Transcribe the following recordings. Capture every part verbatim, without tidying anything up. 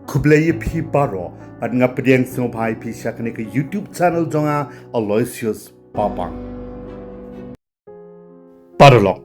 Khublei ïa phi baroh, bad nga pdiang sngewbha ïa phi sha kane ka YouTube channel jong nga, Aloysius Papang. Paralok,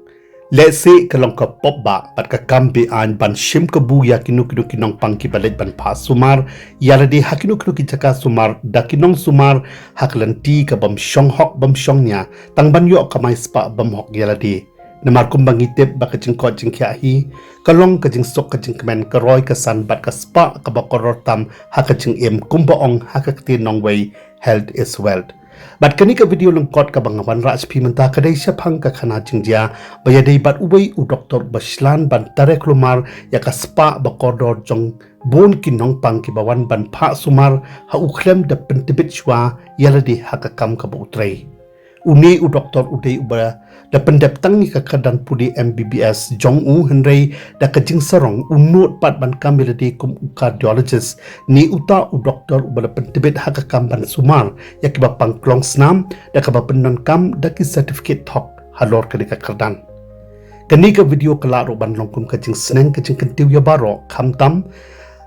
lehse ka long ka pop ba bad ka kam be-aiñ ban shim kabu ïa kino kino ki nongpang kiba leit ban phah sumar ïa lade ha kino kino ki jaka sumar da ki nongsumar, ha ka lynti ka bym shong hok bym shong nia, tang ban ïoh kamai spah bymhok ïa lade. Namar kumba ngi tip ba ka jingkoit jingkhiah hi ka long ka jingsuk ka jingkmen, ka roi ka san bad ka spah kaba kordor tam ha ka jingim, kumba ong ha ka ktien nongwei, health is wealth. Bad kane ka video lyngkot kaba nga wanrah sha phi mynta ka dei shaphang ka khana jingjia ba ïadei bad uwei u doktor ba shlan ban tare khlumar ïa ka spah ba kordor jong bun ki nongpang kiba wan ban phah sumar ha u khlem da pyntbit shuwa ïa lade ha ka kam kaba u trei. Une u doktor u dei uba da pyndep tang ïa ka kyrdan pule M B B S jong u, hynrei da ka jingsarong u nud pat ban kam ïa lade kum u cardiologist, ne uta u doktor uba la pyntbit ha ka kam ban sumar ïa kiba pang klongsnam da kaba pyndonkam da ki certificate thok halor kane ka kyrdan. Kane ka video ka lah ruh ban long kum ka jingsneng ka jingkyntiew ïa baroh, khamtam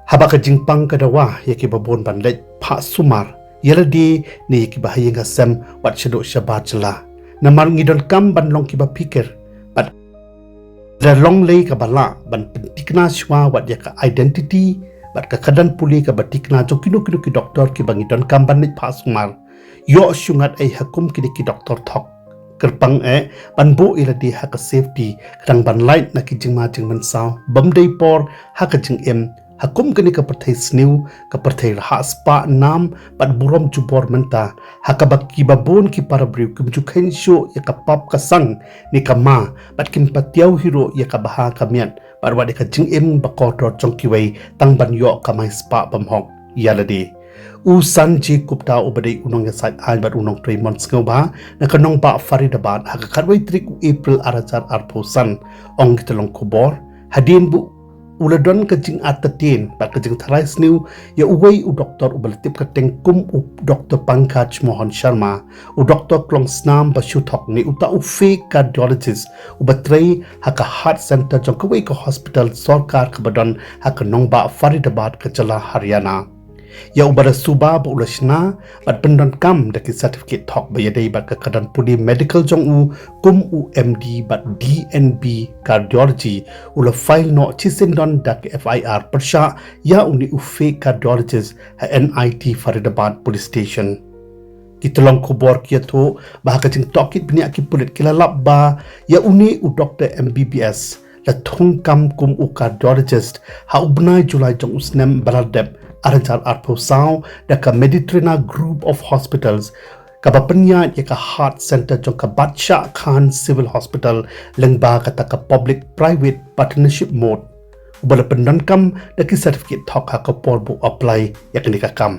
haba ka jingpang ka dawa ïa kiba bun ban leit phah sumar ïa lade ne ïa kiba ha ïing ha sem wat shaduh shabar jylla. Namar ngi donkam ban long kiba phikir bad da long lei kaba lah ban pyntikna shuwa wat ïa ka identity bad ka kyrdan pule kaba tikna jong kino kino ki doktor kiba ngi donkam ban leit phah sumar. Ïoh shu ngat ei ha kum kine ki doktor thok. Kyrpang eh ban buh ïa lade ha ka safety, khnang ban lait na ki jingma jingmynsaw bym dei por ha ka jingim ha kum kane ka pyrthei sniew, ka pyrthei rhah spah nam bad burom jubor mynta, ha kaba kiba bun ki para briew kim ju kheiñ shuh ïa ka pap ka sang ne ka ma, bad kim patiaw hi ruh ïa ka bha ka miat bad wat ïa ka jingim ba kordor jong kiwei, tang ban ïoh kamai spah bymhok ïa lade. U Sanjay Gupta uba dei u nongïasaid aiñ bad u nongtrei mon sngewbha na ka nongbah Faridabad, ha ka khatwei tarik u April ar hajar arphew san, ong ki tyllong khubor, hadien ba u la don ka jingartatien bad ka jingtharai sniew ïa uwei u doktor uba la tip kyrteng kum u Doktor Pankaj Mohan Sharma, u doktor klongsnam ba shu thok ne uta u fake cardiologist uba trei ha ka heart center jong kawei ka hospital sorkar kaba don ha ka nongbah Faridabad ka jylla Haryana. Ïa uba la suba ba u la shna bad pyndonkam da ki certificate thok ba ïadei bad ka kyrdan pule medical jong u kum u M D bad D N B cardiology, u la file noh shisyndon da ka F I R pyrshah ïa une u fake cardiologist ha N I T Faridabad Police Station. Ki tyllong khubor ki ïathuh ba ha ka jingtohkit bniah ki pulit ki la lap ba ïa une u doktor M B B S la thung kam kum u cardiologist ha u bnai July jong u snem ba la dep, ar hajar arphew saw, da ka Mediterranean Group of Hospitals kaba pynïaid ïa ka Heart Center jong ka Badshah Khan Civil Hospital lyngba kata ka Public Private Partnership Mode, uba la pyndonkam da ki certificate thok ha ka por ba u apply ïa kane ka kam.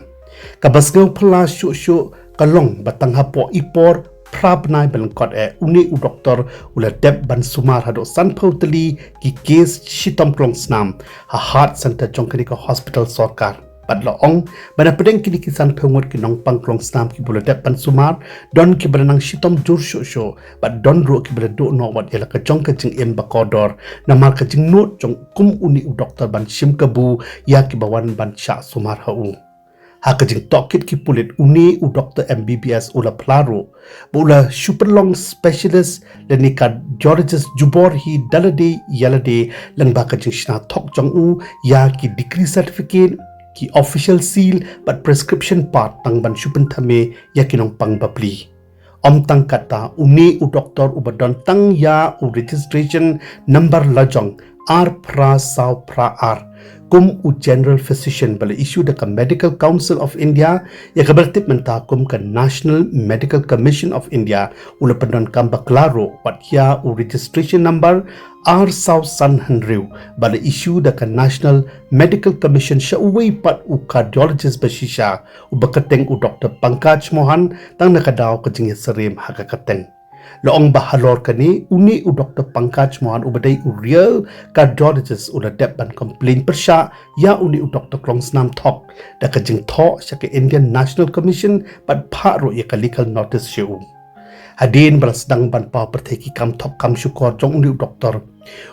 Kaba sngewphylla shuh shuh ka long ba tang hapoh i por phra bnai ba lyngkot eh une u doktor u la dep ban sumar haduh sanphew tylli ki case shitom klongsnam ha heart center jong kane ka hospital sorkar. Bad la ong ba na pdeng kine ki sanphew ngut ki nongpang klongsnam kiba la dep ban sumar, don kiba la nang shitom jur shuh shuh bad don ruh kiba la duh noh wat ïa la ka jong ka jingim ba kordor, namar ka jingnud jong kum une u doktor ban shim kabu ïa kiba wan ban shah sumar ha u. Ha ka jingtohkit ki pulit, une u doktor M B B S u la phla ruh ba u la shu pynlong specialist lane cardiologist jubor hi da lade ïa lade lyngba ka jingshna thok jong u ïa ki degree certificate, ki official seal bad prescription pad tang ban shu pynthame ïa ki nongpang bapli. Ym tang kata, une u doktor uba don tang ïa u registration number lajong ar phra saw phra ar kum u general physician ba la issue da ka Medical Council of India, ïa kaba la tip mynta kum ka National Medical Commission of India, u la pyndonkam bakla ruh wat ïa u registration number ar saw san hynriew ba la issue da ka National Medical Commission sha uwei pat u cardiologist ba shisha, uba kyrteng u Doktor Pankaj Mohan, tang na ka daw ka jingïasyriem ha ka kyrteng. La ong ba halor kane, une u Doktor Pankaj Mohan uba dei u real cardiologist u la dep ban complain pyrshah ïa une u doktor klongsnam thok da ka jingthoh sha ka Indian National Commission bad phah ruh ïa ka legal notice sha u. Hadien ba la sdang ban paw pyrthei ki kam thok kam shukor jong une u doktor,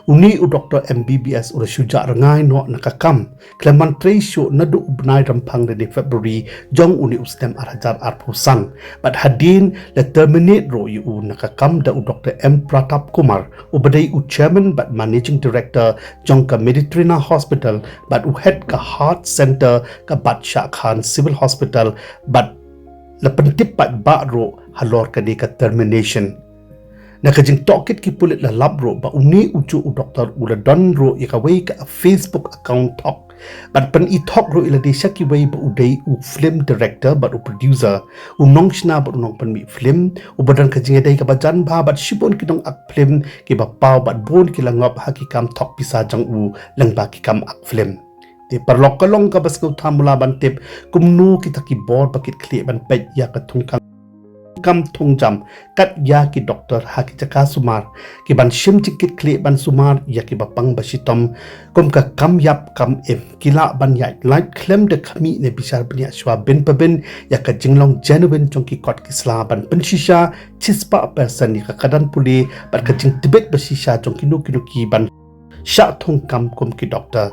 Une u doktor M B B S u la shu jah rngai noh na ka kam khlem ban trei shuh naduh u bnai Rymphang lane February jong une u snem ar hajar arphew san. Bad hadien la terminate ruh ïa u na ka kam da u doktor M Pratap Kumar, u ba dei u chairman bad managing director jong ka Mediterranean Hospital bad u head ka Heart Center ka Badshah Khan Civil Hospital, bad la pyntip pat ba ruh halor kane ka termination. Na ka jingtohkit ki pulit la lap ruh ba une u juh u doktor u la don ruh ïa kawei ka Facebook account thok. Bad pyn-i thok ruh ïa lade sha kiwei ba u dei u film director bad u producer, u nongshna bad u nongpynmih film, u ba don ka jingïadei kaba jan bha bad shibun ki nong ak film kiba paw bad bun ki la ngop ha ki kam thok pisa jong u lyngba ki kam ak film. Te paralok, ka long kaba sngewthuh mula ban tip kumno kita ki bor ba kit khlieh ban peit ïa ka thungkam, kam thungjam kat ïa ki doktor ha ki jaka sumar, ki ban shim jingkit khlieh ban sumar ïa kiba pang ba shitom kum ka kam ïap kam im, ki lah ban ïaid lait khlem da khmih ne bishar bniah shuwa bin pa bin ïa ka jinglong genuine jong ki kot ki sla ban pynshisha shispah percent ïa ka kyrdan pule bad ka jingtbit ba shisha jong kino kino ki ban shah thungkam kum ki doktor.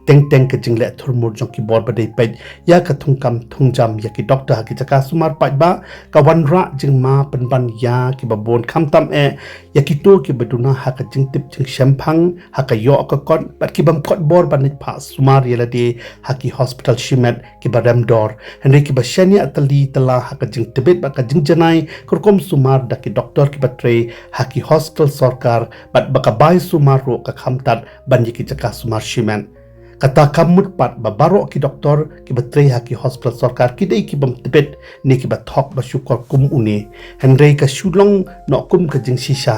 Teng teng ka jingleh thurmur jong ki bor ba dei peit ïa ka thungkam thungjam ïa ki doktor ha ki jaka sumar paidbah ka wanrah jingma pynban ïa kiba bun, khamtam eh ïa kito kiba duna ha ka jingtip jingshemphang, ha ka ïoh ka kot, bad ki bym kot bor ban leit phah sumar ïa lade ha ki hospital shimet kiba rem dor, hynrei kiba shaniah tylli tylla ha ka jingtbit bad ka jingjanai ka rukom sumar da ki doktor kiba trei ha ki hospital sorkar, bad ba ka bai sumar ruh ka khamtam ban ïa ki jaka sumar shimet. Kata kam mut pat ba baroh ki doktor kiba trei ha ki hospital sorkar ki dei ki bym tbit ne kiba thok ba shukor kum une, hynrei ka shu long noh kum ka jingshisha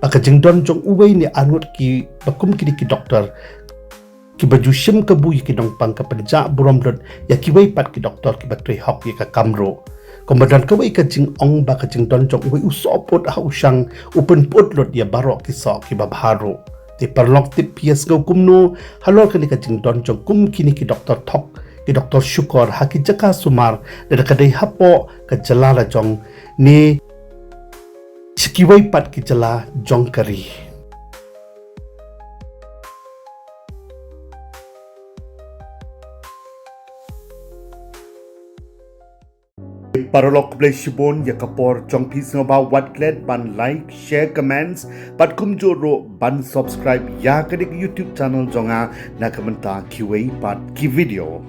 ba ka jingdon jong uwei ne arngut kiba kum kine ki doktor kiba ju shim kabu ïa ki nongpang ka pynjah burom lut ïa kiwei pat ki doktor kiba trei hok ïa ka kam ruh. Kumba don kawei ka jingong ba ka jingdon jong uwei u sohput ha u shang u pynput lut ïa baroh ki soh kiba bha ruh. Te paralok, tip phi ïa sngew kumno halor kane ka jingdon jong kum kine ki doktor thok, ki doktor shukor ha ki jaka sumar, lada ka dei hapoh ka jylla la jong ne sha kiwei pat ki jylla jong ka ri. Paralok, khublei shibun ïa ka por jong phi, sngewbha wat klet ban like, share, comments, bad kumjuh ruh ban subscribe ïa kane ka YouTube channel jong nga na ka bynta kiwei pat ki video.